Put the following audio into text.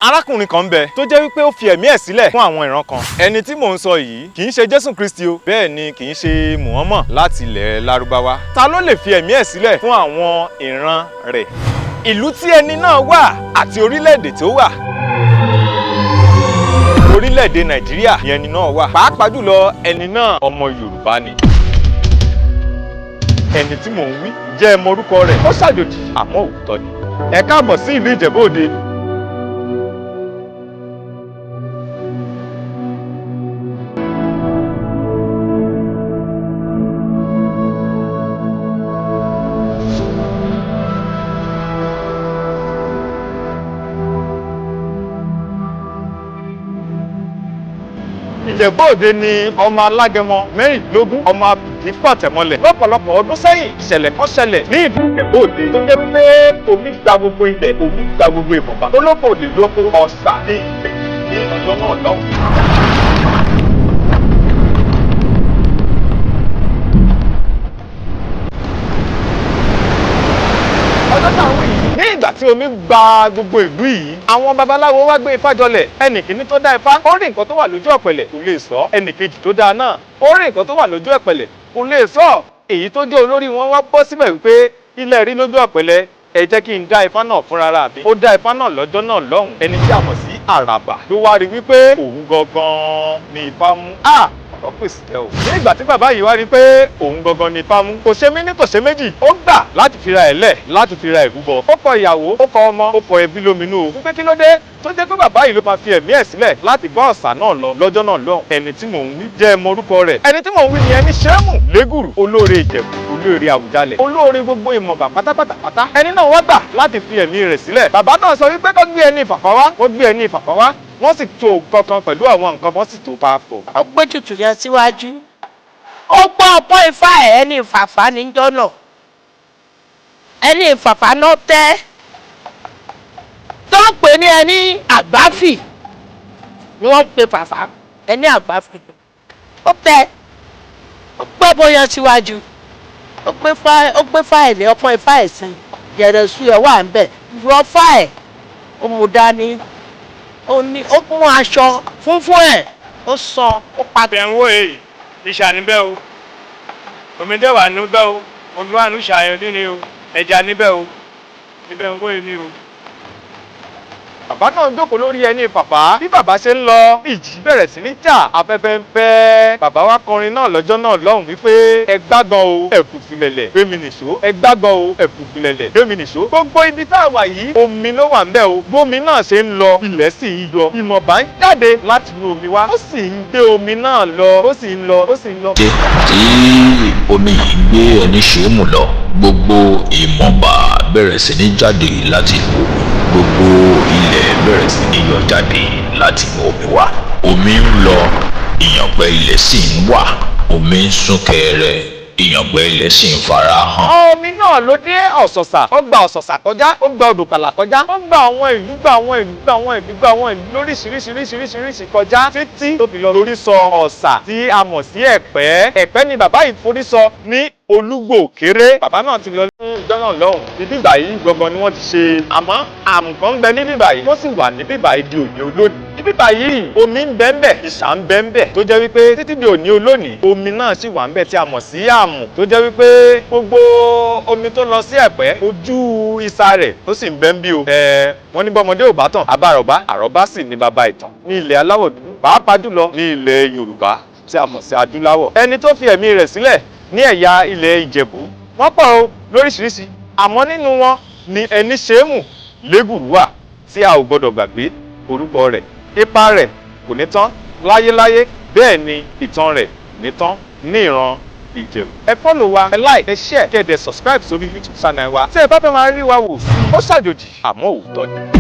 Arákùnrin kan ń bẹ tó jẹ́ wípé ó fi ẹ̀mí ẹ̀ sílẹ̀ fún àwọn ìran kan. Ẹni tí mò ń sọ yìí kì í ṣe Jésù Kristi o, bẹ́ẹ̀ ni kì í ṣe Muhammad láti ilẹ̀ Lárúbáwá. Ta ló lè fi ẹ̀mí ẹ̀ sílẹ̀ fún àwọn ìran rẹ̀? Ìlú tí ẹni náà wà àti orílẹ̀-èdè tó wà. Orílẹ̀-èdè Nàìjíríà ni ẹni náà wà. Pàápàá jùlọ, ẹni náà, ọmọ Yorùbá ni. Ẹni tí mò ń wí, jẹ́ ẹ mọ orúkọ rẹ̀? Ó ṣàjòjì, àmọ́ òótọ́ ni. Ẹ káàbọ̀ sí ìlú Ìjẹ̀bú Òde. Ìjẹ̀bú Òde ni ọmọ alágẹmọ 24, ọmọ abìdí pàtẹ́mọ́lẹ̀. Lọ́pọ̀lọpọ̀ ọdún sẹ́yìn, ìṣẹ̀lẹ̀ kan ṣẹlẹ̀ ní ìlú Ìjẹ̀bú Òde tó jẹ́ pé omi gba gbogbo ilẹ̀, omi gba gbogbo ìmọ̀ba. Olóko lè lóko, ọ̀sà ní ìgbẹ́ ní ọjọ́ náà lọ́hùn. Ọjọ́ táwọn yìí, ní ìgbà tí omi gba gbogbo ìlú yìí, àwọn babaláwo wá gbé ifá jọlẹ̀. Ẹnì kìíní tó dá ifá, ó rí nǹkan tó wà lójú ọ̀pẹ̀lẹ̀, kò lè sọ. Ẹnì kejì tó dá náà, ó rí nǹkan tó wà lójú ọ̀pẹ̀lẹ̀, kò lè sọ. Èyí tó jẹ́ olórí wọn wá bọ́ síbẹ̀ wípé ilẹ̀ rí lójú ọ̀pẹ̀lẹ̀, ẹ jẹ́ kí n dá ifá náà fúnra ra mi. Ó dá ifá náà lọ́jọ́ náà lọ́hùn. Ẹni tí a mọ̀ sí Àràbà ló wá rí wípé òun gangan ni ifá mú. A ọ̀rọ̀ pèsè ẹ o. Ní ìgbà tí bàbá yìí wá rí pé òun gangan ni ifá mú, kò ṣe mí ní kò ṣe méjì, ó gbà láti fira ẹ̀ lẹ̀, láti fira ẹ̀ rúbọ. Ó kọ ìyàwó, ó kọ ọmọ, ó kọ ẹbí lóminú o. Wípé kí ló dé tó jẹ́ pé bàbá yìí ló máa fi ẹ̀mí ẹ̀ sílẹ̀ láti gbọ́ ọ̀sà náà lọ lọ́jọ́ náà lọ́hùn. Ẹni tí mò ń wí, jẹ́ ẹ mọ orúkọ rẹ̀? Ẹni tí mò ń wí ni ẹni Ṣẹ́mù Légùrù, olóore Ìjẹ̀bú, olóore Àwùjalẹ̀, olóore gbogbo ìmọ̀gbà pátápátápátá. Ẹni náà wá gbà láti fi ẹ̀mí rẹ̀ sílẹ̀. Bàbá náà sọ wípé kó gbé ẹni ìfàfà wá, wọ́n gbé ẹni ìfàfà wá, wọ́n sì tó kankan pẹ̀lú àwọn nǹkan, wọ́n sì tó papọ̀. Ó gbé tutù yẹn síwájú, ó gbọ́ ọpọ́ ifá ẹ̀. Ẹni ìfàfà níjọ́ náà, ẹni ìfàfà náà tẹ́ tó ń pè ní ẹni àgbáfì ni wọ́n ń pè fàfà, ẹni àgbáfì. Ó tẹ́, ó gbé bóyá síwájú, ó gbé fáìlì ọpọ́n ifá ẹ̀ sí yẹ̀rẹ̀sù ẹ̀ wà ń bẹ̀ rọ fáì, ó mú dání, ó ní ó mú aṣọ funfun ẹ̀, ó sọ, ó pa. Bẹ̀ ń wò èyí, ìṣà níbẹ̀ o, omi dẹ̀ wà níbẹ̀ o, omi wà ní ìṣàyẹn nínú o, ẹja níbẹ̀ o, níbẹ̀ ń wò èyí o. Bàbá náà jókòó lórí ẹni bàbá. Bí bàbá ṣe ń lọ, ìjì bẹ̀rẹ̀ sí ní jà, afẹ́fẹ́ ń fẹ́. Bàbá wa kọrin náà lọ́jọ́ náà lọ́hùn wípé, "Ẹ gbágan o, ẹ̀fùfù lẹ̀lẹ̀, gbé mi nìṣó. Ẹ gbágan o, ẹ̀fùfù lẹ̀lẹ̀, gbé mi nìṣó." Gbogbo ibi tá a wà yìí, omi ló wà ń bẹ̀ o. Bómi náà ṣe ń lọ, ilẹ̀ sì ń yọ, ìmọ̀ba ń jáde láti inú omi wá, ó sì ń gbé omi náà lọ, ó sì ń lọ, ó sì ń lọ. Tí omi yìí gbé ẹni ṣéèmù lọ, gbogbo ìmọ̀ba bẹ̀rẹ̀ sí ní jáde láti inú omi, gbogbo ilẹ̀ bẹ̀rẹ̀ sí ní yọ jáde láti inú omi wá. Omi ń lọ, ìyàngbẹ́ ilẹ̀ sì ń wà. Omi ń sún kẹrẹ, ìyàngbẹ́ ilẹ̀ sì ń fara hàn. Omi náà ló dé Ọ̀sọ̀sà, ó gba Ọ̀sọ̀sà kọjá, ó gba Odòkàlà kọjá, ó gba àwọn ìlú, gba àwọn ìlú, gba àwọn ìlú, gba àwọn ìlú lóríṣiríṣiríṣiríṣiríṣi kọjá títí tó fi lọ lórí sọ Ọ̀sà tí a mọ̀ sí Ẹ̀pẹ́. Ẹ̀pẹ́ ni bàbá yìí forí sọ ní Olúgbò Kéré. Bàbá náà ti lọ ní ìjọ náà lọ́hùn. Ibi ìgbà yìí gangan ni wọ́n ti ṣe, àmọ́ àmù kan ń bẹ níbí báyìí, wọ́n sì wà níbí báyìí di òní olónìí. Níbí báyìí, omi ń bẹ ń bẹ, ìṣà ń bẹ ń bẹ, tó jẹ́ wípé títí di òní olónìí, omi náà sì wà ń bẹ tí a mọ̀ sí àmù, tó jẹ́ wípé gbogbo omi tó lọ sí Ẹ̀pẹ́, ojú ìsà rẹ̀ ó sì ń bẹ ń bí o. Ẹ wọ́n ní bọ́mọdé ò bá tàn, àbárọ̀bá, àrọ́bá sì ní bàbá ìtàn ní ilẹ̀ aláwọ̀ dúdú, pàápàá jùlọ ní ilẹ̀ Yorùbá tí a mọ̀ sí adúláwọ̀. Ẹni tó fi ẹ̀mí rẹ̀ sílẹ̀ ní ẹ̀yà ilẹ̀ Ìjẹ̀bú, wọ́n pọ̀ o lóríṣiríṣi, àmọ́ nínú wọn ni ẹni Ṣémù Légùrú wà tí a ò gbọdọ̀ gbàgbé orúkọ rẹ̀. Ipa rẹ̀ kò ní tán láyéláyé, bẹ́ẹ̀ ni ìtàn rẹ̀ ní tán ní ìran Ìjẹ̀bú. Ẹ follow wa, ẹ like, ẹ share, kẹ́ ẹ dẹ̀ subscribe sórí YouTube channel wa tí ẹ bá fẹ́ máa rí wa wò sí. Ó ṣàjòjì, àmọ́ òótọ́ ni.